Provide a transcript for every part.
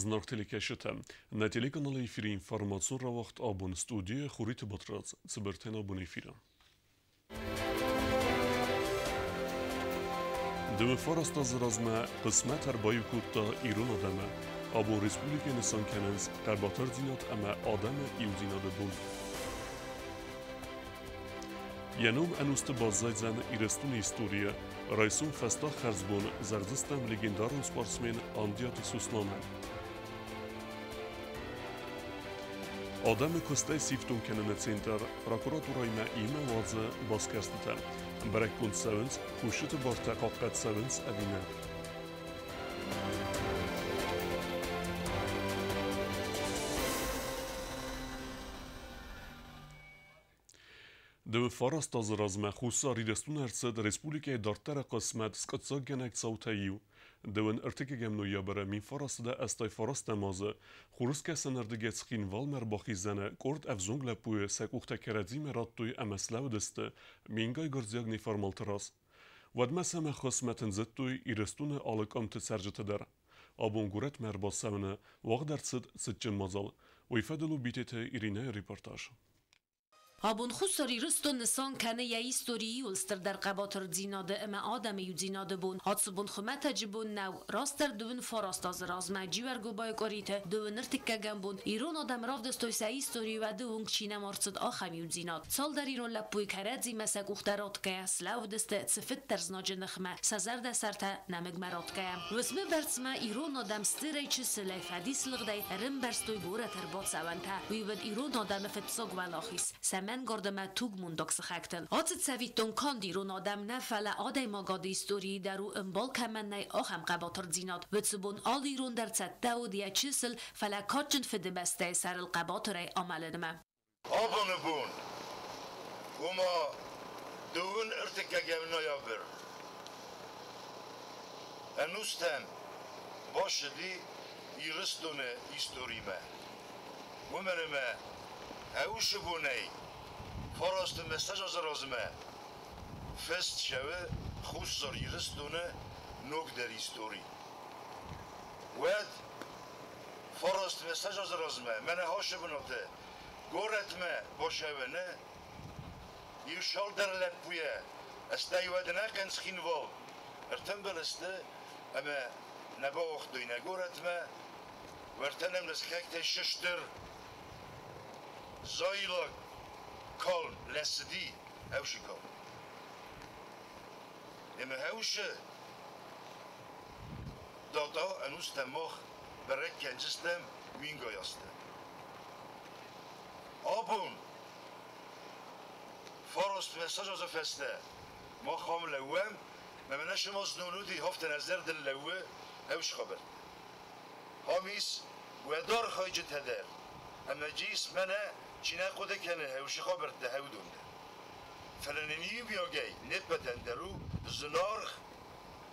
Зынаргъ телекӕсджытӕ, нӕ телеканалы эфиры информацион рауагъд абон студийы Хуриты Батрадз, цыбыртӕн абон эфиры. Дыууӕ фараст азы размӕ хъысмӕт ӕрбаиу кодта ирон адӕмы. Абон республикӕйы нысан кӕнынц хъӕбатырдзинад ӕмӕ адӕмы иудзинады бон. Йӕ ном ӕнусты баззайдзӕн Ирыстоны историйы. Райсом фӕстаг хӕрзбон зӕгъдзыстӕм легендарон спортсмен Андиаты Сосланӕн. Адӕмы куыстӕй сифтонг кӕныны центр прокуратурӕимӕ иумӕ уадзы басгӕрстытӕ. Бӕрӕггонд цӕуынц, кусджыты бартӕ хъахъхъӕд цӕуынц ӕви нӕ. Дыууӕ фараст азы размӕ Хуссар Ирыстоны ӕрцыд республикӕйы дарддӕры хъысмӕт скъуыддзаггӕнӕг цаутӕй иу. Дыууын ӕртыккӕгӕм ноябры 1989 азы Хурыскӕсӕнӕрдыгӕй Цхинвалмӕ ӕрбахизӕны къорд ӕвзонг лӕппуйы сӕ къухтӕ кӕрӕдзимӕ радтой ӕмӕ слӕууыдысты мингай гуырдзиаг неформалты раз. Уӕдмӕ сӕм ӕххуысмӕ тындзыдтой Ирыстоны алы къуымты цӕрджыты дӕр. Абон горӕтмӕ ӕрбацӕуыны уагъд ӕрцыд цытджын мадзал. Уый фӕдыл у Битеты Иринӕйы репортаж. Абон Хуссар Ирыстон нысан кӕны йӕ историйы иуыл стырдӕр хъӕбатырдзинады ӕмӕ адӕмы иудзинады бон. Ацы бон хуымӕтӕджы бон нӕу. Растдӕр 29 азы размӕ Джиуӕргуыбайы къуыриты дыууын ӕртыккӕгӕм бон ирон адӕм равдыстой сӕ историйы уӕды онг чи нӕма рцыд, ахӕм иудзинад. Цалдӕр ирон лӕппуйы кӕрӕдзимӕ сӕ къухтӕ ратгӕйӕ слӕууыдысты цыфыддӕр знаджы ныхмӕ, сӕ зӕрдӕсӕртӕ нӕмыгмӕ ратгӕйӕ. Уысмы бӕрцмӕ ирон адӕм стырӕй чысылӕй фӕдислыгъдӕй ӕрӕмбӕрстой горӕты ӕрбацӕуӕнтӕ. Уый уыд ирон адӕмы фыццаг уӕлахиз, сӕ мӕнгард ӕмӕ тугмондаг сыхӕгтыл. Ацы цӕвиттон канд ирон адӕм нӕ, фӕлӕ адӕймагады историйы дӕр у ӕмбал кӕмӕн нӕй, ахӕм хъӕбатырдзинад. Уыцы бон алы ирон дӕр цӕттӕ уыд йӕ чысыл, фӕлӕ кадджын фыдыбӕстӕйы сӕрыл хъӕбатырӕй амӕлынмӕ. Абоны бон, ома дыууын ӕртыккӕгӕм ноябрь, ӕнустӕм бацыди Ирыстоны историмӕ. Уымӕн ӕмӕ ӕусы бонӕй фарастмӕ сӕдӕ размӕ фыст цӕуы Хуссар Ирыстоны ногдӕр истори. Уӕд фарастмӕ сӕдӕ размӕ мӕнӕ ацы бынаты горӕтмӕ бацӕуӕны иу цалдӕр лӕппуйӕ, стӕй уӕд ӕнӕхъӕн Цхинвал ӕртымбыл сты ӕмӕ нӕ бауагътой нӕ горӕтмӕ. Уӕртӕ нӕм нӕ сыхӕгтӕй сыстыр зайлаг калм лӕсыди, ӕвсы калм. Ӕмӕ ӕвсы дата ӕнустӕм мах бӕрӕг кӕндзыстӕм мингай азтӕ. Абон фараст азы фӕстӕ мах ам лӕууӕм, ӕмӕ нӕ сымах знон уыди, афтӕ нӕ зӕрдыл лӕууы ӕвс хабар. Ам ис уӕд архайджытӕ дӕр, ӕмӕ ис мӕнӕ чи нӕ хъуыды кӕны ӕвсы хабӕрттӕ уыдон дӕр. Фӕлӕ нын иумиагӕй не ппӕтӕн дӕр у зынаргъ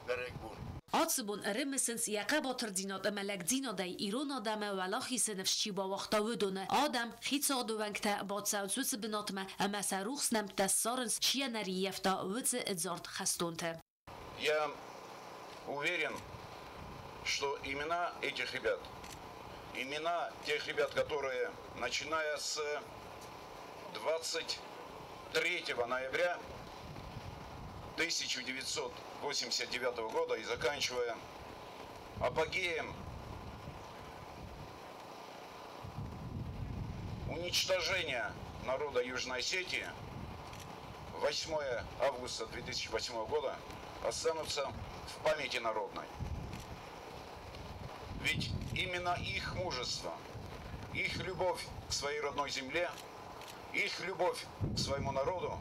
бӕрӕгбон. Ацы бон ӕрымысынц йӕ хъӕбатырдзинад ӕмӕ лӕгдзинадӕй ирон адӕмы уӕлахизы ныфс чи бауагъта, уыдоны. Адӕм, хицауады уӕнгтӕ бацӕуынц уыцы бынатмӕ ӕмӕ сӕ рухс нӕмттӕ ссарынц, чи йӕ нӕ рыййӕфта, уыцы ӕдзард хӕстонты. Я уверен, что имена этих ребят, имена тех ребят, которые, начиная с 23 ноября 1989 года и заканчивая апогеем уничтожения народа Южной Осетии 8 августа 2008 года, останутся в памяти народной. Ведь именно их мужество, их любовь к своей родной земле, их любовь к своему народу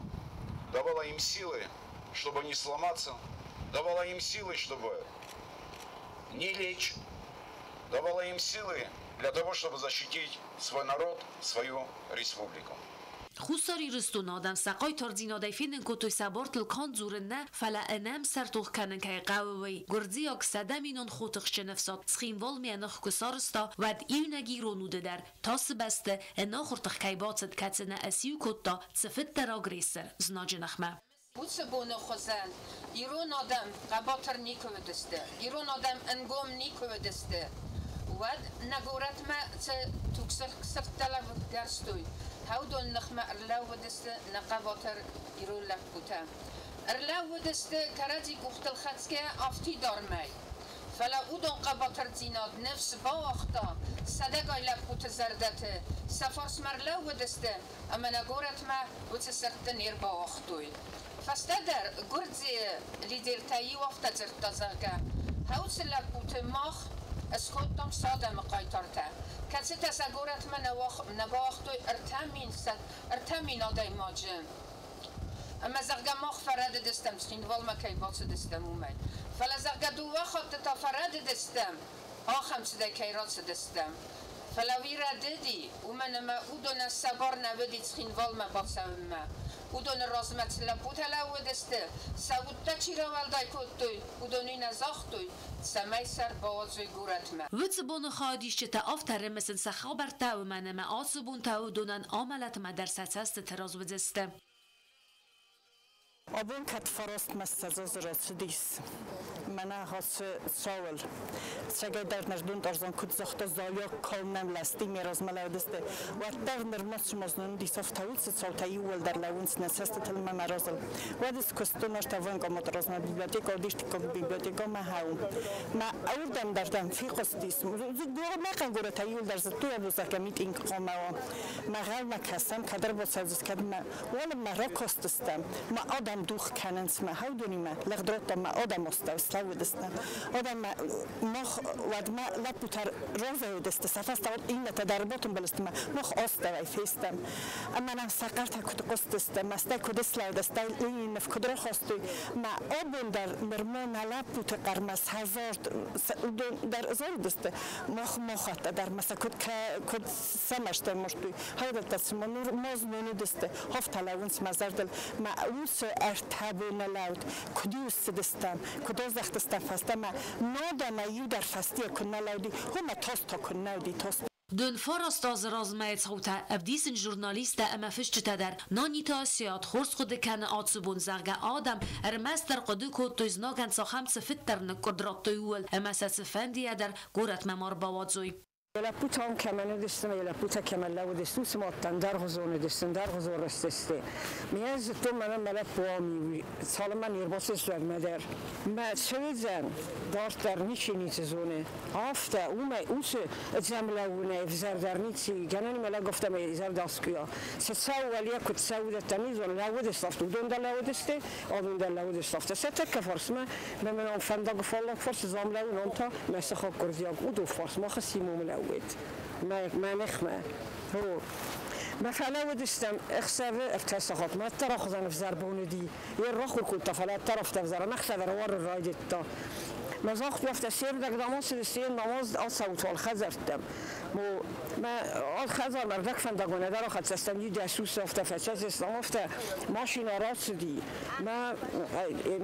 давала им силы, чтобы не сломаться, давала им силы, чтобы не лечь, давала им силы для того, чтобы защитить свой народ, свою республику. Хуссар Ирыстоны адӕм сӕ хъайтардзинадӕй фенын кодтой, сӕ бартыл канд дзурын нӕ, фӕлӕ ӕнӕмсӕр тох кӕнын кӕй хъӕуы, уый. Гуырдзиаг 100-минон хотыхджын ӕфсад Цхинвалмӕ йӕ ных куы сарӕзта, уӕд иунӕг ирон уды дӕр тасы бӕсты ӕнахуыр тых кӕй бацыд, кӕцы нӕ ӕсиу кодта цыфыддӕр агрессор знаджы ныхмӕ. Уыцы боны хуызӕн ирон адӕм хъӕбатыр никуы уыдысты, ирон адӕм ӕнгом никуы уыдысты. Уӕд нӕ горӕтмӕ цы тугсырх сырдтӕ лӕгӕрстой, уыдон ныхмӕ ӕрлӕууыдысты нӕ хъӕбатыр ирон лӕппутӕ. Ӕрлӕууыдысты кӕрӕдзи къухтыл хӕцгӕйӕ афтидармӕй. Фӕлӕ уыдон хъӕбатырдзинад ныфс бауагъта сӕдӕгай лӕппуты зӕрдӕты, сӕ фарсмӕ ӕрлӕууыдысты ӕмӕ нӕ горӕтмӕ уыцы сырдты не рбауагътой. Фӕстӕдӕр гуырдзыйы лидертӕй иу афтӕ дзырдта, зӕгъгӕ, уыцы лӕппуты мах скодтам сӕ адӕмы хъайтартӕ, кӕцытӕ сӕ горӕтмӕ нӕ бауагътой 3000 адӕймаджы. Ӕмӕ, зӕгъгӕ, мах фӕрӕдыдыстӕм, Цхинвалмӕ кӕй бацыдыстӕм, уымӕй. Фӕлӕ, зӕгъгӕ, дыууӕ хатты та фӕрӕдыдыстӕм, ахӕм цыдӕй кӕй рацыдыстӕм. Фӕлӕ уый рӕдыди, уымӕн ӕмӕ уыдонӕн сӕ бар нӕ уыди Цхинвалмӕ бацӕуынмӕ. Уыдоны размӕ цы лӕппутӕ лӕууыдысты, сӕ удтӕ чи рауӕлдай кодтой, уыдон уый нӕ загътой, цӕмӕй сӕ ӕрбауадзой горӕтмӕ. Уыцы боны хайадисджытӕ афтӕ ӕрымысынц сӕ хабӕрттӕ, уымӕн ӕмӕ ацы бонтӕ уыдонӕн амӕлӕтмӕ дӕр сӕ цӕстыты раз уыдзысты. Абон кӕд фарастмӕ 20 азы рацыдис, мӕнӕ ацы цауыл. Цӕгӕйдӕр ныр дунтъӕрдзон куыд загъта, залиаг калм нӕм лӕсти, ме размӕ лӕудысты. Уӕддӕр нырма цыма знон уыдис, афтӕ уыцы цаутӕ иууылдӕр лӕууынц нӕ цӕстытыл ӕмӕ мӕ разыл. Уӕд ӕз куыстон ӕртӕ военкоматы размӕ библиотекӕ уыдис, дыккаг библиотекӕмӕ хауы. Мӕ ӕуырдӕм дӕр дӕм фехъуыстис. Мӕхъӕн горӕтӕй иууылдӕр зыдтой, абон зӕгъгӕ митинг хъуамӕ уа. Мӕ гъӕлмӕ кӕсӕм, кӕд ӕрбацӕудзыс, кӕд мӕ уалынмӕ ракастыстӕм, мӕ адӕм дугъ кӕнынц мӕ хӕудонимӕ, лӕгдродтам мӕ адӕм астӕу слӕууыдысты. Адӕм мах уӕдмӕ лӕппутӕ разӕй уыдысты, сӕ фӕстӕ иннӕтӕ дӕр батымбыл сты, мах астӕуӕй фестӕм. Ӕмӕ нӕм сӕ хъӕртӕ куыд хъуыстысты, мӕ стӕй куыд слӕудысты, Ленины куыд рахастой, мӕ абон дӕр нырма нӕ лӕппуты хъӕрмӕ сӕ зард уыдон дӕр зарыдысты, мах махӕттӕ дӕр ма сӕ куыд сӕ мӕстӕй мардтой. Хайдӕттӕ цыма ныр ма знон уыдысты, афтӕ лӕууынц мӕ зӕрдыл. Мӕ уыцы ӕртӕ боны лӕуд, куыд-иу ссыдыстӕм, куыд аздӕхтыстӕм фӕстӕмӕ, нодӕмӕ иу дӕр фӕстийӕ куы нӕ лӕуди, уымӕ тас та куы нӕ уыди, тас. 9 азы размӕйы цаутӕ ӕвдисынц журналисттӕ ӕмӕ фысджытӕ дӕр. Наниты Асиат хорз хъуыды кӕны ацы бон, зӕгъгӕ, адӕм ӕрмӕстдӕр хъуыды кодтой, знагӕн цахӕм цыфыддӕр ныккуырд радтой, ууыл, ӕмӕ сӕ цыфӕндыйӕ дӕр горӕтмӕ ма рбауадзой. Лӕппутӕ кӕмӕн уыдысты, ӕмӕ лӕппутӕ кӕмӕн лӕууыдысты, уыцы мадтӕн дӕргъуызон уыдысты, дӕргъуызон рӕзтысты. Ме зыдтон, мӕнӕн мӕ лӕппу ам и, цалынмӕ не рбацыдис, уӕдмӕ дӕр. Мӕ цы уыдзӕн, дарддӕр ничи ницы зоны. Афтӕ, уымӕй уыцы ӕдзӕм лӕууынӕй ӕвзӕрдӕр ницы и, гӕнӕн ӕмӕ лӕг афтӕмӕй зӕрдӕ аскъуыйа. Цы цӕуы уӕлейӕ, куыд цӕуы, уыдӕттӕ не зоны. Лӕууыдысты афтӕ, уыдон дӕр лӕууыдысты, адон дӕр лӕууыдысты афтӕ. Сӕ тӕккӕ фарсмӕ, мӕ мӕн ам фӕндаг фаллаг фарс, ам лӕууын, ам та мӕ сыхаг гуырдзиаг уыдон фарс, мах Симон лӕууыд мӕ ныхмӕ. Мӕ фӕлӕууыдыстӕм ӕхсӕвы 3 сахатмӕ, ӕддӕр ӕвзӕр бон уыди. Йе ррахур кодта, фӕлӕ ӕддӕр афтӕ ӕвзӕр, ӕмӕ ӕхсӕвӕр уарын райдыдта. Мӕ загътой афтӕ, се рдӕг намаз цыдысты, намаз ацӕут уал хӕдзӕрттӕм. Мӕ хӕдзармӕ ӕрдӕгфӕндагмӕ нӕдӕр ахӕццӕ стӕм, иу дӕс усы афтӕ фӕцӕцыстӕм, афтӕ машинӕ рацыди. Мӕ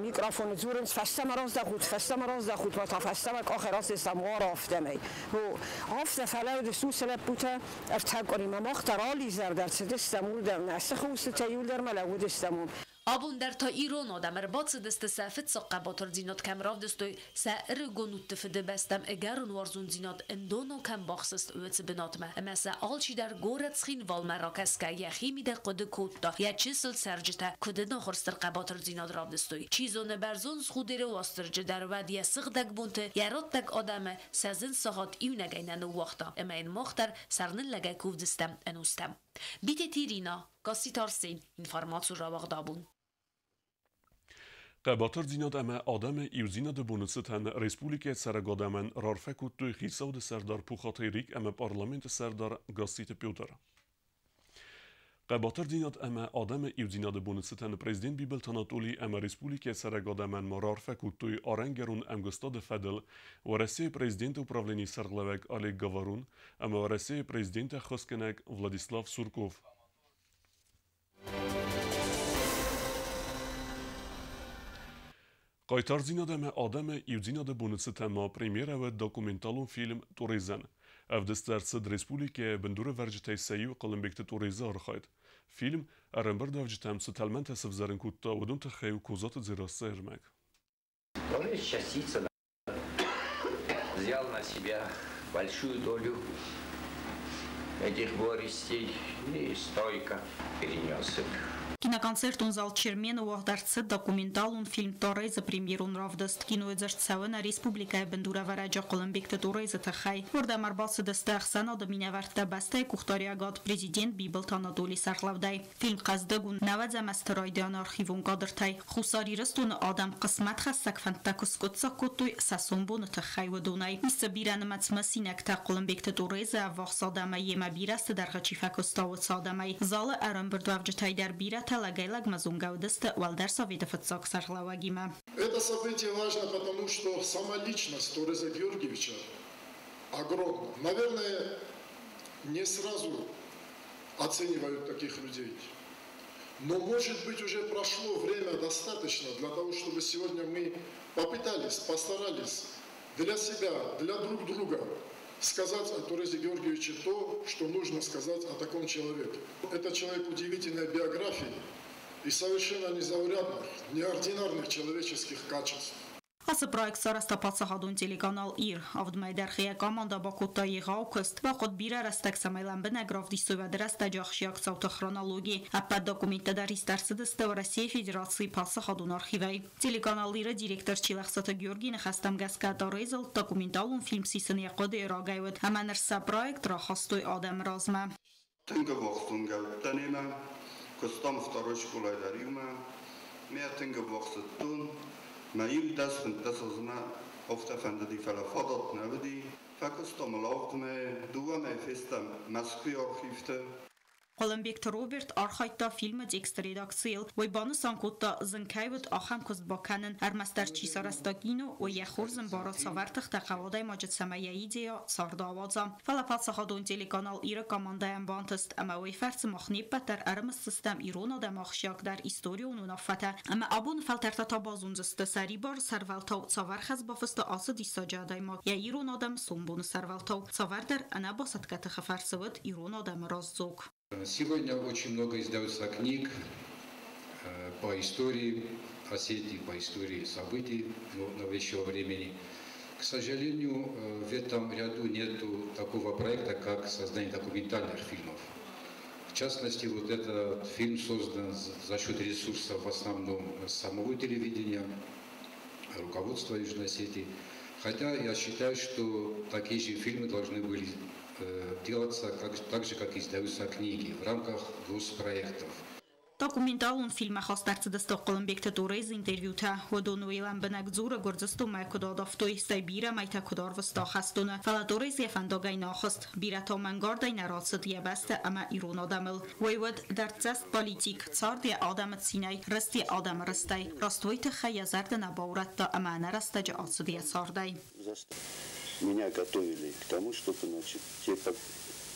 микрофоны дзурынц, фӕстӕмӕ раздӕхут, фӕстӕмӕ раздӕхут, мӕ та фӕстӕмӕ къахӕй рацыдыстӕм уары афтӕмӕй. Афтӕ фӕлӕууыдысты уыцы лӕппутӕ 3 къуыримӕ. Мах дӕр алы изӕр дӕр цыдыстӕм уырдӕм, нӕ сыхы устытӕ иуылдӕр ма лӕууыдыстӕм уым. Абон дӕр та ирон адӕм ӕрбацыдысты сӕ фыццаг хъӕбатырдзинад кӕм равдыстой, сӕ ӕрыгон удты фыдыбӕстӕм ӕгӕрон уарзондзинад ӕндонау кӕм бахсыст, уыцы бынатмӕ. Ӕмӕ сӕ алчидӕр горӕт Цхинвалмӕ ракӕсгӕ йӕхимидӕг хъуыды кодта, йӕ чысыл цӕрджытӕ куыд ӕнахуыр стыр хъӕбатырдзинад равдыстой. Чи зоны, бӕрзонд Згъудеры Уастырджи дӕр уӕд йӕ сыгъдӕг бонты йӕ раттӕг адӕмы сӕ зын сахат иунӕгӕй нӕ ныууагъта, ӕмӕ йын мах дӕр сӕрныллӕгӕй кувдзыстӕм ӕнустӕм. Битеты Ирина, Гасситы Арсен, информацион рауагъд Абон. Хъӕбатырдзинад ӕмӕ адӕмы иудзинады боны цытӕн республикӕйы цӕрӕг адӕмӕн раарфӕ кодтой хицауады сӕрдар Пухаты Эрик ӕмӕ парламенты сӕрдар Гасситы Петр. Хъӕбатырдзинад ӕмӕ адӕмы иудзинады боны цытӕн президент Бибылты Анатолий ӕмӕ республикӕйы цӕрӕг адӕмӕн ма раарфӕ кодтой арӕнгӕрон ӕмгуыстады фӕдыл Уӕрӕсейы президенты управленийы сӕргълӕууӕг Олег Говорун ӕмӕ Уӕрӕсейы президенты ӕххуысгӕнӕг Владислав Сурков. Хъайтардзинад ӕмӕ адӕмы иудзинады боны цытӕн ма премьерӕ уыд документалон фильм «Тъорезӕн». Ӕвдыст ӕрцыд республикӕйы бындурӕвӕрджытӕй сӕ иу Хъуылымбегты Тъорезы архайд. Фильм ӕрӕмбырдуӕвджытӕм цы тӕлмӕнтӕ сывзӕрын кодта, уыдон тыххӕй у Козаты Дзерассӕйы ӕрмӕг. Торез частица взял на себя Большую долю этих горестей и стойко перенес их. Киноконцертон зал Чермены уагъд ӕрцыд документалон фильм Торезы премьерон равдыст. Кинойы дзырд цӕуы нӕ республикӕйы бындурӕвӕрӕджы Хъуылымбегты Торезы тыххӕй. Уырдӕм ӕрбацыдысты ӕхсӕнады минӕвӕрттӕ, бӕстӕйы къухдариӕгад президент Бибылты Анатолийы сӕргълӕудӕй. Фильм хъӕздыг у 90-ӕм азты райдианы архивон кадртӕй. Хуссар Ирыстоны адӕм хъысмӕтхӕссӕг фӕндтӕ куы скъуыддзаг кодтой сӕ сомбоны тыххӕй, уыдонӕй. Ис дзы бирӕнымӕц мысинӕгтӕ Хъуылымбегты Торезы ӕввахс адӕмӕй, йемӕ бирӕ азты дӕргъы чи фӕкуыста, уыцы адӕмӕй. Залы ӕрӕмбырдуӕвджытӕй дӕр бирӕтӕ лӕгӕй-лӕгмӕ зонгӕ уыдысты уӕлдӕр советы фыццаг сӕргълӕууӕгимӕ. Это событие важно, потому что сама личность Тореза Георгиевича огромна. Наверное, не сразу оценивают таких людей. Но, может быть, уже прошло время достаточно для того, чтобы сегодня мы попытались, постарались для себя, для друг друга сказать о Торезе Георгиевиче то, что нужно сказать о таком человеке. Это человек удивительной биографии и совершенно незаурядных, неординарных человеческих качеств. Ацы проект сарӕзта паддзахадон телеканал Ир. Авд мӕйы дӕргъы йӕ командӕ бакодта егъау куыст. Бахъуыд бирӕ рӕстӕг, цӕмӕй лӕмбынӕг равдисой уӕды рӕстӕджы ахсджиаг цауты хронологи. Ӕппӕт документтӕ дӕр ист ӕрцыдысты Уӕрӕсейы Федерацийы паддзахадон архивӕй. Телеканал Ир-ы директор Чилӕхсаты Георгийы ныхӕстӕм гӕсгӕ Торезыл документалон фильм сисын йӕ хъуыдыйы рагӕй уыд, ӕмӕ ныр сӕ проект рахастой адӕмы размӕ. Тынг ӕввахс зонгӕ уыдтӕн йемӕ, куыстам второй скъолайы дӕр иумӕ. Ме тынг ӕввахс зыдтон. Мӕ иу 10-15 азмӕ афтӕ фӕндыди, фӕлӕ фадат нӕ уыди. Фӕкуыстам ыл 7 мӕйы, 2 мӕйы фестӕм Мӕскуыйы архивты. Хъуылымбегты Роберт архайдта фильмы тексты редакцийыл. Уый банысан кодта, зын кӕй уыд ахӕм куыст бакӕнын. Ӕрмӕстдӕр чи сарӕзта кино, уый йӕ хорз ӕмбары, цавӕр тыхтӕ хъӕуы адӕймаджы, цӕмӕй йӕ идея царды ауадза. Фӕлӕ паддзахадон телеканал Ир-ы командӕйӕн бантыст, ӕмӕ уый фӕрцы мах не ппӕт дӕр ӕрымысдзыстӕм ирон адӕмы ахсджиагдӕр историон уынаффӕтӕ ӕмӕ абоны фӕлтӕртӕ та базондзысты, сӕрибары сӕрвӕлтау цавӕр хӕс бафыста ацы диссаджы адӕймаг йӕ ирон адӕмы сомбоны сӕрвӕлтау, цавӕрдӕр ӕнӕбасӕтгӕ тыхы фӕрцы уыд ирон адӕмы раздзог. Сегодня очень много издается книг по истории Осетии, по истории событий новейшего времени. К сожалению, в этом ряду нет такого проекта, как создание документальных фильмов. В частности, вот этот фильм создан за счет ресурсов в основном самого телевидения, руководства Южной Осетии. Хотя я считаю, что такие же фильмы должны были делаться так же, как издаются книги в рамках госпроектов. Документалон фильммӕ хаст ӕрцыдысты Хъуылымбегты Торезы интервьютӕ. Уыдон уый лӕмбынӕг дзуры, Гуырдзыстонмӕ куыд адавтой, стӕй бирӕ мӕйтӕ куыд арвыста ахӕстоны. Фӕлӕ Торез йӕ фӕндагӕй нӕ ахызт. Бирӕтау мӕнгардӕй нӕ рацыд йӕ бӕстӕ ӕмӕ ирон адӕмыл. Уый уыд дӕрддзӕст политик, цард йӕ адӕмы цинӕй, рыст йӕ адӕмы рыстӕй. Раст уый тыххӕй йӕ зӕрдӕ нӕ баурӕдта ӕмӕ ӕнӕрӕстӕджы ацыд йӕ цардӕй. Меня готовили к тому, чтобы, значит, те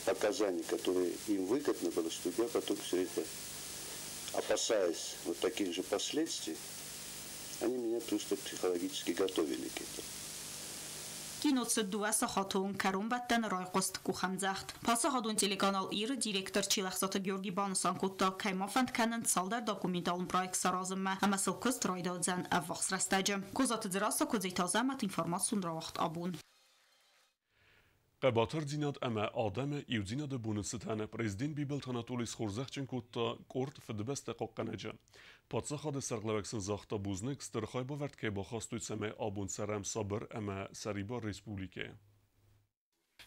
показания, которые им выгодно было, чтобы я потом все это, опасаясь вот таких же последствий, они меня просто психологически готовили к этому. Кино цыд 2 сахаты онг, кӕронбӕттӕны райхъуыст къухӕмдзӕгъд. Паддзахадон телеканал Ир-ы директор Чилӕхсаты Георги банысан кодта, кӕй ма фӕнд кӕнынц цалдӕр документалон проект саразынмӕ ӕмӕ сыл куыст райдайдзӕн ӕввахс рӕстӕджы. Козаты Дзерассӕ, Куыдзиты Азӕмӕт, информацион рауагъд Абон. Хъӕбатырдзинад ӕмӕ адӕмы иудзинады боны цытӕн президент Бибылты Анатолий схорзӕхджын кодта къорд Фыдыбӕстӕ хъахъхъӕнӕджы. Паддзахады сӕргълӕууӕг сын загъта бузныг, стыр хайбавӕрд кӕй бахастой, цӕмӕй абон цӕрӕм сабыр ӕмӕ сӕрибар республикӕйы.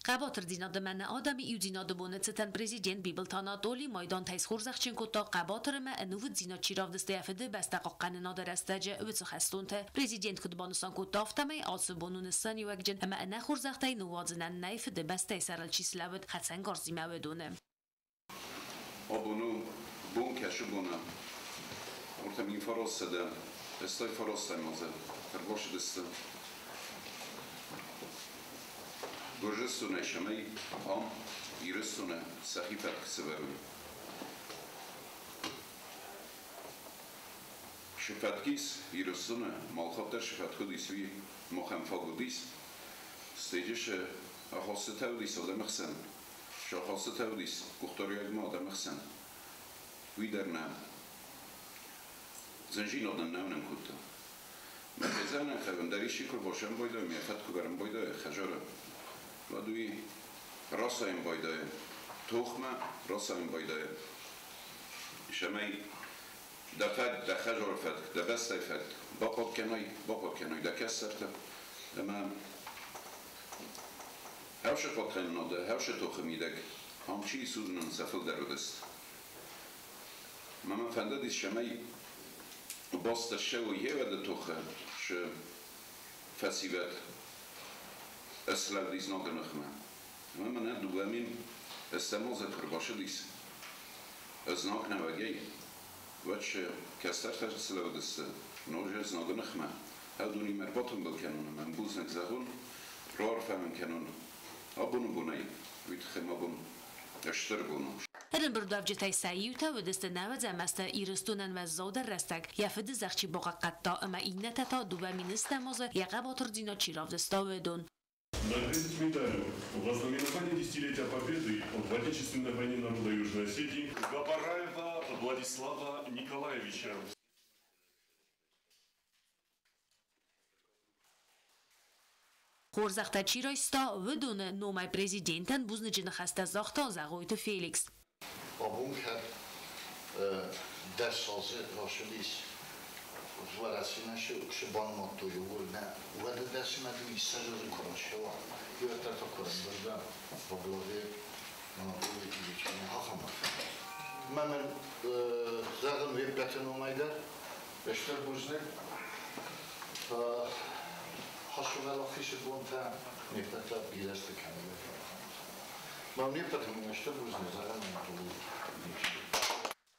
Хъӕбатырдзинады ӕмӕ адӕмы иудзинады боны цытӕн президент Бибылты Анатолий майдантӕй схорзӕхджын кодта, хъӕбатыр ӕмӕ ӕнувыддзинад чи равдыста йӕ Фыдыбӕстӕ хъахъхъӕнынады рӕстӕджы, уыцы хӕстонты. Президент куыд банысан кодта, афтӕмӕй ацы бон у нысаниуӕгджын ӕмӕ ӕнӕ хорзӕхтӕй ныууадзынӕн нӕй, Фыдыбӕстӕйы сӕрыл чи слӕууыд хӕцӕнгарзимӕ, уыдоны. Абоны бон кӕсы боны ортӕ 1989 азы ӕрбацыдысты Гуырдзыстонӕй, цӕмӕй ам Ирыстоны сӕхи фӕтк сӕвӕрой. Шы фӕтк ис Ирыстоны, малхатт дӕр шы фӕтк уыдис, уый махӕн фаг уыдис. Стӕй шы ахастытӕ уыдис адӕмы хсӕн, шы ахастытӕ уыдис къухдариуӕгмӕ адӕмы хсӕн. Уый дӕр нӕ зынзинад нын нӕ уынын кодта. Мӕ хӕдзарӕн хӕвын дӕр исчи куы рбасӕмбӕлда, мӕ фӕтк куы ӕрӕмбӕлда хӕдзары. Уӕд уый расайын байдайы тохмӕ, расайын байдайы, цӕмӕй дӕ фӕд, дӕ хӕдзары фӕтк, дӕ бӕстӕйы фӕтк бахъахъхъӕной дӕ кӕстӕртӕ ӕмӕ хӕвсы хъахъхъӕнынады, хӕвсы тохы мидӕг ам чи ис, уыдонӕн сӕ фылдӕр уыдысты. Мӕ мӕ фӕндыдис, цӕмӕй бӕстӕ ссӕуой йе тохы шы фӕсивӕд ыслӕудис ногы ныхмӕ. Ӕмӕ мӕнӕ 2010 азы куы ӕрбацыдис знаг нӕуӕгӕй, уӕд шы кӕстӕртӕ слӕудысты ноджы знагы ныхмӕ. Уыдонимӕ ӕрбатымбыл кӕнон ӕмӕ бузныг зӕгъон, раарфӕ мын кӕнон абоны бонӕй, уый тыххӕй мӕ бон стыр бон у. Ӕрӕмбырдуӕвджытӕй сӕ иутӕ уыдысты 90 азты Ирыстонӕн уӕззаудӕр рӕстӕг йӕ фыдызӕхх чи бахъахъхъӕдта ӕмӕ иннӕтӕ та 2010 азы йӕ хъӕбатырдзинад чи равдыста, уыдон. Наградить медалью во знаменование десятилетия Победы в Отечественной войне народа Южной Осетии Габараева Владислава Николаевича. Хорзӕхтӕ чи райста, уыдоны номӕй президентӕн бузныджы ныхӕстӕ загъта Зӕгъойты Феликс. Абон кӕд 10 азы рацыдис Уӕрӕсемӕ шы банымадтой иууыл нӕ, уӕдӕ 10 ӕмӕ 22 азы куы рацӕуа, иуӕддӕр та куы ӕрӕмбырда во главе Анатолий Ильичимӕ ахӕм Мӕ мын зӕгъын уе ппӕты номӕй дӕр стыр бузныг. Хӕсуӕлахисы бонтӕ не ппӕтӕ бирӕ сты кӕнӕ. Мӕ не ппӕты номӕй стыр бузныг зӕгъын Анатолий Ильич.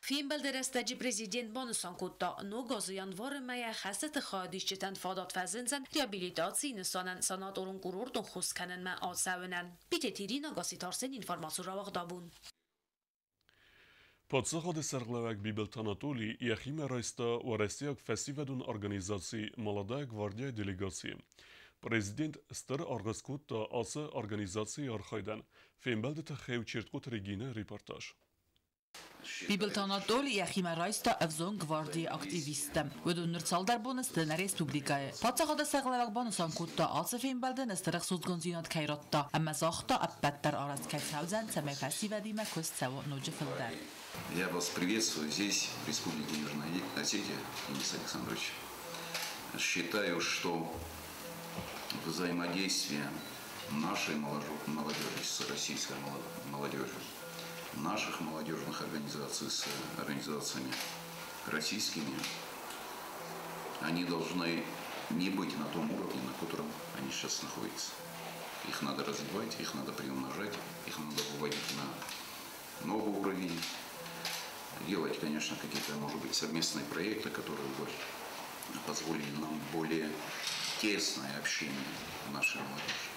Фембӕлды рӕстӕджы президент банысан кодта, ног азы январы мӕйӕ хӕстыты хайадисджытӕн фадат фӕзындзӕн реабилитацийы нысанӕн санаторон-курортон хос кӕнынмӕ ацӕуынӕн. Битеты Ирина, Гасситы Арсен, информацион рауагъд Абон. Паддзахады сӕргълӕууӕг Бибылты Анатолий йӕхимӕ райста уӕрӕсейаг фӕсивӕдон организаци «Молодая гвардия» делегацийы. Президент стыр аргъ скодта ацы организацийы архайдӕн. Фембӕлды тыххӕй Чертхъоты Регинӕ репортаж. Бибылты Анатолий йӕхимӕ райста ӕвзонг гвардийы активисттӕ. Уыдон ныр цалдӕр боны сты нӕ республикӕйы. Паддзахады сӕргълӕууӕг банысан кодта, ацы фембӕлдӕн стыр ӕхсызгондзинад кӕй радта ӕмӕ загъта, ӕппӕт дӕр арӕзт кӕй цӕудзӕн, цӕмӕй фӕсивӕдимӕ куыст цӕуа ноджы фылдӕр. Я вас приветствую здесь, в Республике Южная Осетия, Денис Александрович. Считаю, что взаимодействие нашей молодежи с российской молодежью, наших молодежных организаций с организациями российскими, они должны не быть на том уровне, на котором они сейчас находятся. Их надо развивать, их надо приумножать, их надо выводить на новый уровень. Делать, конечно, какие-то, может быть, совместные проекты, которые бы позволили нам более тесное общение нашей молодежи.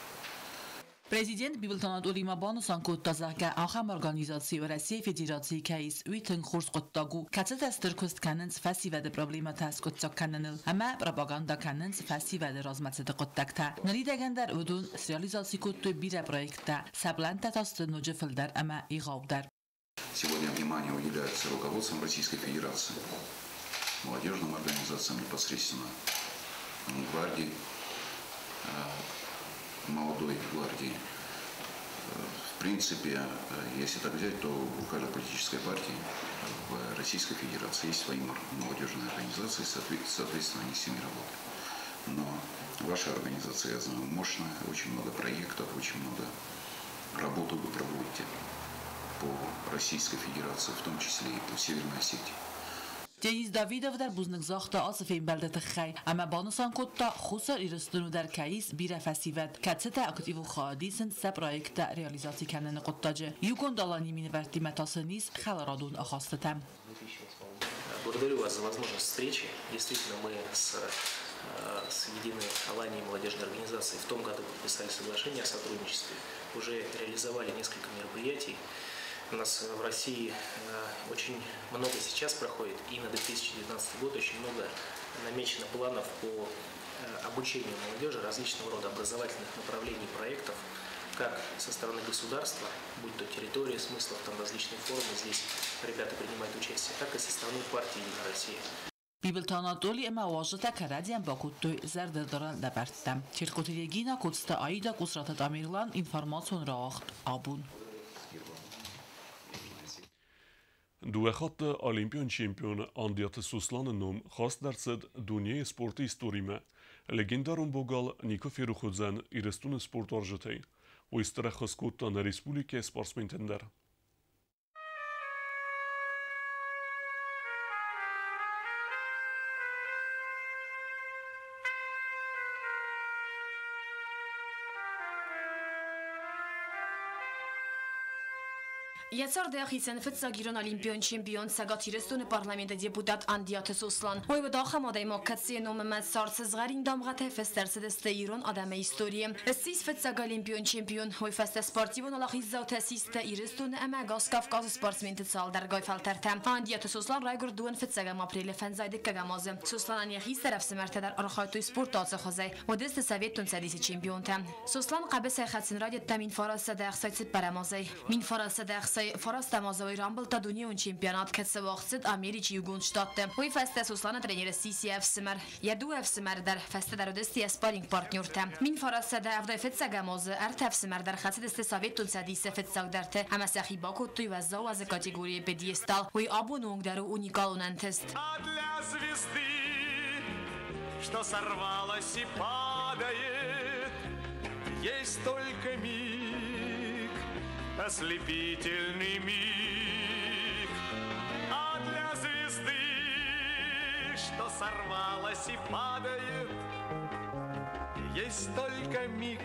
Президент Бибылты Анатолий ма банысан кодта, зӕгъгӕ, ахӕм организаци Уӕрӕсейы Федерацийы кӕй ис, уый тынг хорз хъуыддаг у, кӕцытӕ стыр куыст кӕнынц фӕсивӕды проблемӕтӕ скъуыддзаг кӕныныл ӕмӕ пропаганда кӕнынц фӕсивӕды размӕцыды хъуыддӕгтӕ. Ныридӕгӕн дӕр уыдон среализаци кодтой бирӕ проекттӕ, сӕ плӕнттӕ та сты ноджы фылдӕр ӕмӕ егъаудӕр. Сегодня внимание уделяется руководством Российской Федерации, молодежным организациям непосредственно, гвардии, молодой гвардии. В принципе, если так взять, то у каждой политической партии в Российской Федерации есть свои молодежные организации, соответственно, они с ними работают. Но ваша организация, я знаю, мощная, очень много проектов, очень много работы вы проводите по Российской Федерации, в том числе и по Северной Осетии. Денис Давидов дӕр бузныг загъта ацы фембӕлды тыххӕй ӕмӕ банысан кодта, Хуссар Ирыстоны дӕр кӕй ис бирӕ фӕсивӕд, кӕцытӕ активон хайад исынц сӕ проекттӕ реализаци кӕныны хъуыддаджы. Иугонд Аланийы минӕвӕрттимӕ та сын ис хӕларадон ахастытӕ. Благодарю вас за возможность встречи. Действительно, мы с Единой Аланией молодежной организацией в том году подписали соглашение о сотрудничестве. Уже реализовали несколько мероприятий. У нас в России очень много сейчас проходит, и на 2019 год очень много намечено планов по обучению молодежи различного рода образовательных направлений, проектов, как со стороны государства, будь то территория смыслов, там различные форумы, здесь ребята принимают участие, так и со стороны партии «Единая Россия». Бибылты Анатоли ӕмӕ уазджытӕ кӕрӕдзийӕн бакодтой зӕрдылдарӕн лӕвӕрттӕ. Чертхъоты Регина, Коцты Аида, Къусраты Тамерлан, информацион рауагъд «Абон». Дыууӕ хатты олимпион чемпион Андиаты Сосланы ном хаст ӕрцыд дунейы спорты историмӕ. Легендарон богал никуы ферох уыдзӕн Ирыстоны спортуарзджытӕй. Уый стыр ӕххуыс кодта нӕ республикӕйы спортсментӕн дӕр. Йӕ царды ахицӕн фыццаг ирон олимпион чемпион, Цӕгат Ирыстоны парламенты депутат Андиаты Сослан. Уый уыд ахӕм адӕймаг, кӕцыйы ном ӕмӕ цард сызгъӕрин дамгъӕтӕй фыст ӕрцыдысты ирон адӕмы историйы. Ссис фыццаг олимпион чемпион. Уый фӕстӕ спортивон уӕлахиздзаутӕ систы Ирыстоны ӕмӕ ӕгас Кавказы спортсменты цалдӕргай фӕлтӕртӕ. Андиаты Сослан райгуырд дыууын фыццӕгӕм апрелы фӕндзай дыккӕгӕм азы. Сосланӕн йӕ хистӕр ӕфсымӕртӕ дӕр архайдтой спорты ацы хуызӕй, уыдысты Советон Цӕдисы чемпионтӕ. Сослан хъӕбысӕй хӕцын райдыдта 1964 азӕй. 1969 азы уый рамбылдта дунеон чемпионат, кӕцы уагъд цыд Америчы Иугонд Штатты. Уый фӕстӕ Сосланы тренер ссис йӕ ӕфсымӕр. Йӕ дыууӕ ӕфсымӕры дӕр фӕстӕдӕр уыдысты йӕ спарринг-партнертӕ. 1975 азы ӕртӕ ӕфсымӕр дӕр хӕцыдысты Советон Цӕдисы фыццагдӕрты ӕмӕ сӕхи бакодтой уӕззау уӕзы категорийы пьедестал. Уый абоны онг дӕр у уникалон ӕнтыст. А для звезды, что сорвалась и падает, есть только миг, ослепительный миг. А для звезды, что сорвалась и падает, есть только миг,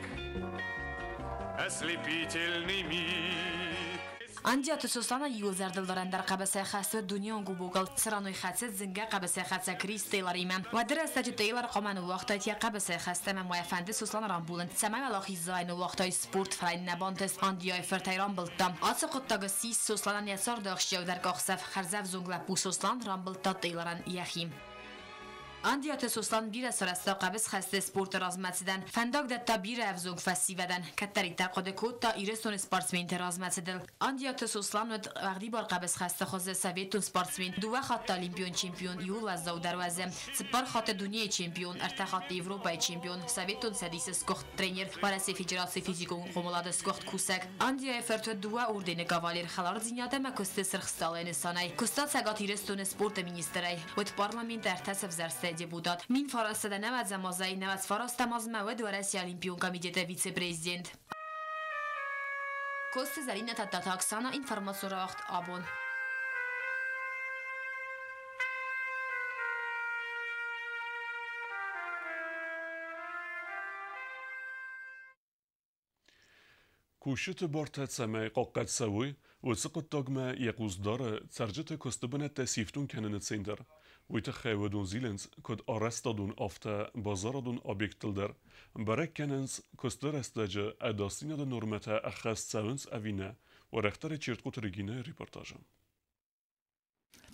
ослепительный миг. Андиаты Сосланӕн иууыл зӕрдылдарӕндӕр хъӕбысӕйхӕст уыд дунеон кубокыл, цыран уый хӕцыд зынгӕ хъӕбысӕйхӕцӕг Крис Тейлоримӕ. Уӕды рӕстӕджы Тейлор хъуамӕ ныууагътаид йӕ хъӕбысӕйхӕст ӕмӕ ма йӕ фӕнды Сосланы рамбулын, цӕмӕй уӕлахиздзауӕй ныууагътаид спорт, фӕлӕ йын нӕ бантыст, Андиайы фырт ӕй рамбылдта. Ацы хъуыддаг ссис Сосланӕн йӕ царды ахсджиагдӕр къахдзӕф, хӕрзӕвзонг лӕппу Сослан рамбылдта Тейлорӕн йӕхи. Андиаты Сослан бирӕ сарӕзта хъӕбысхӕсты спорты размӕцыдӕн, фӕндаг дӕтта бирӕ ӕвзонг фӕсивӕдӕн, кӕддӕриддӕр хъуыды кодта Ирыстоны спортсменты размӕцыдыл. Андиаты Сослан уыд уӕгъдибар хъӕбысхӕсты хуызы советон спортсмен, дыууӕ хатты олимпион чемпион, иууыл уӕззаудӕр уӕзы, цыппар хатты дунейы чемпион, ӕртӕ хатты Европӕйы чемпион, Советон Цӕдисы сгуыхт тренер, Уӕрӕсейы Федерацийы физикон хъомылады сгуыхт кусӕг. Андиайы фырт уыд дыууӕ ордены кавалер, хӕлардзинад ӕмӕ куысты Сырх Стъалыйы нысанӕй. Куыста Цӕгат Ирыстоны спорты министрӕй, уыд парламенты ӕртӕ сӕвзӕрстӕй депутат. 1990 азӕй 99 азмӕ уыд Уӕрӕсейы Олимпион комитеты вице-президент. Коцты Зӕринӕ, Тадтаты Оксана, информацион рауагъд «Абон». Кусджыты бартӕ цӕмӕй хъахъхъӕд цӕуой, уыцы хъуыддагмӕ йӕ хъус дары цӕрджыты куысты бынӕттӕ сифтонг кӕныны центр. Уый тыххӕй уыдон зилынц куыд арӕзтадон, афтӕ базарадон объекттыл дӕр. Бӕрӕг кӕнынц, куысты рӕстӕджы ӕдасдзинады нормӕтӕ ӕххӕст цӕуынц ӕви нӕ. Уӕрӕхдӕр Чертхъоты Регинӕйы репортажы.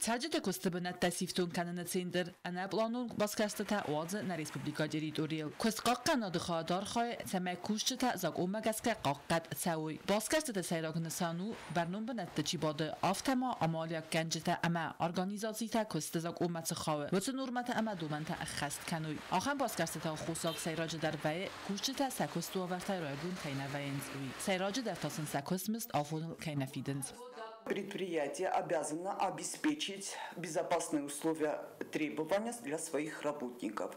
Цӕрджыты куысты бынӕттӕ сифтонг кӕныны центр ӕнӕпъланон басгӕрстытӕ уадзы нӕ республикӕйы территорийыл. Куыстхъахъхъӕнады хайад архайы, цӕмӕй кусджытӕ закъонмӕ гӕсгӕ хъахъхъӕд цӕуой. Басгӕрстыты сӕйраг нысан у, бӕрнон бынӕтты чи бады, афтӕ ма амалиуӕггӕнджытӕ ӕмӕ организацитӕ куысты закъонмӕ цы хауы, уыцы нормӕтӕ ӕмӕ домӕнтӕ ӕххӕст кӕной. Ахӕм басгӕрстыты аххосаг сӕйраджыдӕр вӕййы, кусджытӕ сӕ куысты уавӕртӕй райгонд кӕй нӕ вӕййынц, уый. Сӕйраджыдӕр та сын сӕ куыстмызд афоныл кӕй нӕ фидынц. Предприятие обязано обеспечить безопасные условия требования для своих работников.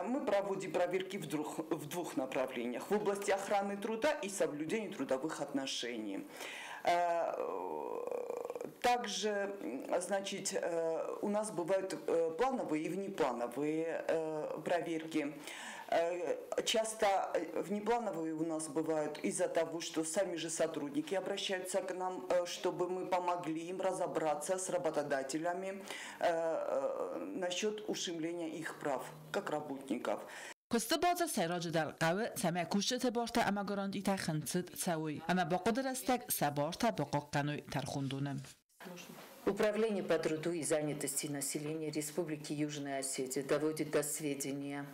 Мы проводим проверки в двух направлениях: в области охраны труда и соблюдения трудовых отношений. Также, значит, у нас бывают плановые и внеплановые проверки. Часто внеплановые у нас бывают из-за того, что сами же сотрудники обращаются к нам, чтобы мы помогли им разобраться с работодателями насчет ущемления их прав как работников. Куысты бардзырд сӕйраджыдӕр хъӕуы, цӕмӕй кусджыты бартӕ ӕмӕ гарантитӕ хынцыд цӕуой ӕмӕ бахъуыды рӕстӕг сӕ бартӕ бахъахъхъӕной тӕрхондоны. Управление по труду и занятости населения Республики Южная Осетия доводит до сведения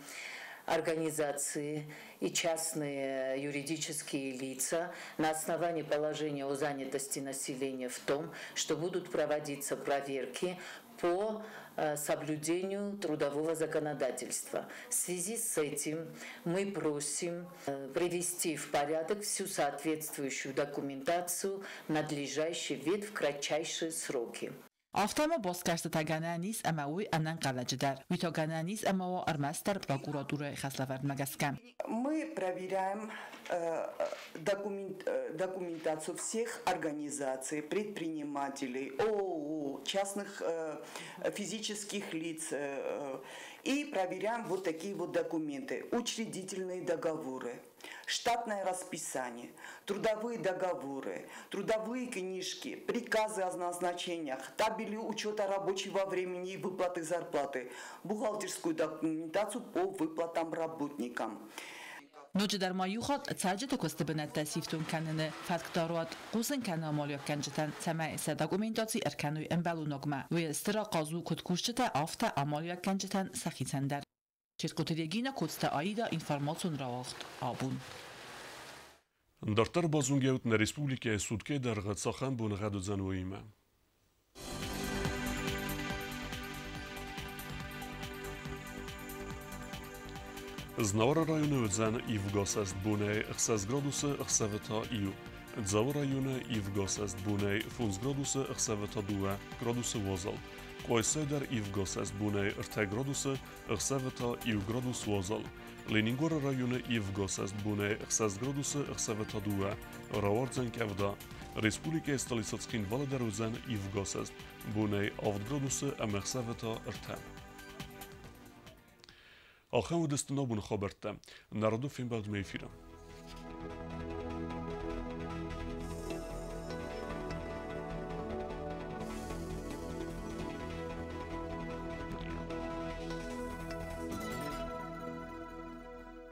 организации и частные юридические лица на основании положения о занятости населения в том, что будут проводиться проверки по соблюдению трудового законодательства. В связи с этим мы просим привести в порядок всю соответствующую документацию в надлежащий вид в кратчайшие сроки. Афтӕма басгӕрстытӕ гӕнӕн ис ӕмӕ уой ӕнӕнхъӕлӕджы дӕр. Уый та гӕнӕн ис ӕмӕ уа ӕрмӕстдӕр прокуратурӕйы хӕслӕвӕрдмӕ гӕсгӕ. Мы проверяем документацию всех организаций, предпринимателей, ООО, частных физических лиц и проверяем вот такие вот документы: учредительные договоры, штатное расписание, трудовые договоры, трудовые книжки, приказы о назначениях, табели учета рабочего времени и выплаты зарплаты, бухгалтерскую документацию по выплатам работникам. Ноджыдӕр ма иу хатт цӕрджыты куысты бынӕттӕ сифтонг кӕныны фӕткдаруат хъусын кӕны амалиуӕггӕнджытӕн, цӕмӕй сӕ документаци ӕркӕной ӕмбӕлонагмӕ. Уый стыр ахъаз у куыд кусджытӕ, афтӕ амалиуӕггӕнджытӕн сӕхицӕн дӕр. Ческоты Регина, Коцты Аида, информацион рауагъд «Абон». Дарддӕр базонгӕут, нӕ республикӕйы суткӕйы дӕргъы цахӕм боныгъӕд уыдзӕн, уыимӕ. Знауыры районы уыдзӕн ивгӕ бонӕй 6 градусы, ӕхсӕвы та 1. Дзауы районы ивгӕ бонӕй 5 градусы, ӕхсӕвы та 2 градусы уазал. Къуайсайы дӕр ивгӕ бонӕй 3 градусы, ӕхсӕвы та 1 градус уазал. Ленингоры районы ивгӕ бонӕй 6 градусы, ӕхсӕвы та 2, рауардзӕн къӕвда. Республикӕйы столицӕ Цхинвалы дӕр уыдзӕн ивгӕ бонӕй 7 градусы ӕмӕ ӕхсӕвы та 3. Ахӕм уыдысты нӕ абоны хабӕрттӕ. Народу фембӕлдмӕ эфиры.